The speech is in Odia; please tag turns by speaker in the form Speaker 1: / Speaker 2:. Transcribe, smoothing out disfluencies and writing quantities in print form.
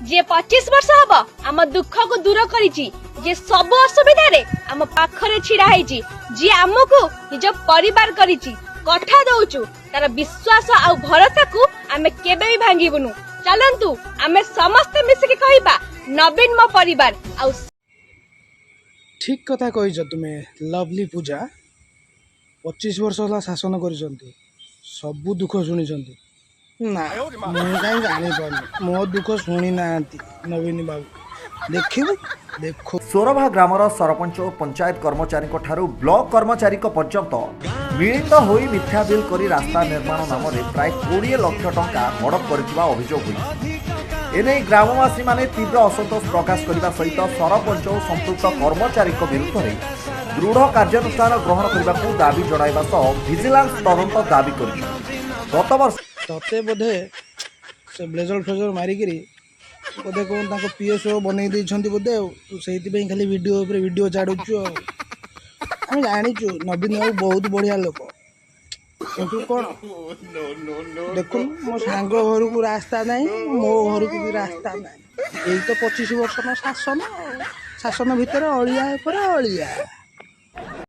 Speaker 1: ଯିଏ 25 ବର୍ଷ ହବ ଆମ ଦୁଃଖକୁ ଦୂର କରିଛି, ଯିଏ ସବୁ ଅସୁବିଧାରେ ଆମ ପାଖରେ ଛିଡା ହେଇଛି, ଯିଏ ଆମକୁ ନିଜ ପରିବାର କରିଛି, କଥା ଦଉଛୁ, ତାର ବିଶ୍ୱାସ ଆଉ ଭରସାକୁ ଆମେ କେବେ ବି ଭାଙ୍ଗିବୁନୁ। ଚାଲନ୍ତୁ, ଆମେ ସମସ୍ତେ ମିଶିକି କହିବା, ନବୀନ ମୋ ପରିବାର। ଆଉ
Speaker 2: ଠିକ୍ କଥା କହିଛ ତୁମେ ଲଭଲି ପୂଜା। 25 ବର୍ଷ ହେଲା ଶାସନ କରିଛନ୍ତି, ସବୁ ଦୁଃଖ ଶୁଣିଛନ୍ତି। ନା, ମୁଁ କାହିଁ ଜାଣିପାରୁନି, ମୋ ଦୁଃଖ ଶୁଣି ନାହାନ୍ତି ନବୀନ ବାବୁ। ଦେଖିବୁ, ଦେଖୁ।
Speaker 3: ସୋରଭା ଗ୍ରାମର ସରପଞ୍ଚ ଓ ପଞ୍ଚାୟତ କର୍ମଚାରୀଙ୍କ ଠାରୁ ବ୍ଲକ କର୍ମଚାରୀଙ୍କ ପର୍ଯ୍ୟନ୍ତ ମିଳିତ ହୋଇ ମିଥ୍ୟା ବିଲ୍ କରି ରାସ୍ତା ନିର୍ମାଣ ନାମରେ ପ୍ରାୟ 20 ଲକ୍ଷ ଟଙ୍କା ହଡପ କରିଥିବା ଅଭିଯୋଗ ହୋଇଛି। ଏନେଇ ଗ୍ରାମବାସୀମାନେ ତୀବ୍ର ଅସନ୍ତୋଷ ପ୍ରକାଶ କରିବା ସହିତ ସରପଞ୍ଚ ଓ ସମ୍ପୃକ୍ତ କର୍ମଚାରୀଙ୍କ ବିରୁଦ୍ଧରେ ଦୃଢ଼ କାର୍ଯ୍ୟାନୁଷ୍ଠାନ ଗ୍ରହଣ କରିବାକୁ ଦାବି ଜଣାଇବା ସହ ଭିଜିଲାନ୍ସ ତଦନ୍ତ ଦାବି କରିଛନ୍ତି। ଗତବର୍ଷ
Speaker 2: ତତେ ବୋଧେ ସେ ବ୍ଲେଜର ଫ୍ଲେଜର ମାରିକିରି ବୋଧେ କ'ଣ ତାଙ୍କ ପିଏସ୍ଓ ବନେଇ ଦେଇଛନ୍ତି ବୋଧେ। ଆଉ ତୁ ସେଇଥିପାଇଁ ଖାଲି ଭିଡ଼ିଓ ଉପରେ ଭିଡ଼ିଓ ଛାଡ଼ୁଛୁ। ଆଉ ଆମେ ଜାଣିଛୁ, ନବୀନ ବାବୁ ବହୁତ ବଢ଼ିଆ ଲୋକ। କିନ୍ତୁ କ'ଣ, ଦେଖୁନୁ, ମୋ ସାଙ୍ଗ ଘରକୁ ରାସ୍ତା ନାହିଁ, ମୋ ଘରକୁ ବି ରାସ୍ତା ନାହିଁ। ଏଇ ତ 25 ବର୍ଷର ଶାସନ ଆଉ ଶାସନ ଭିତରେ ଅଳିଆ ଉପରେ ଅଳିଆ।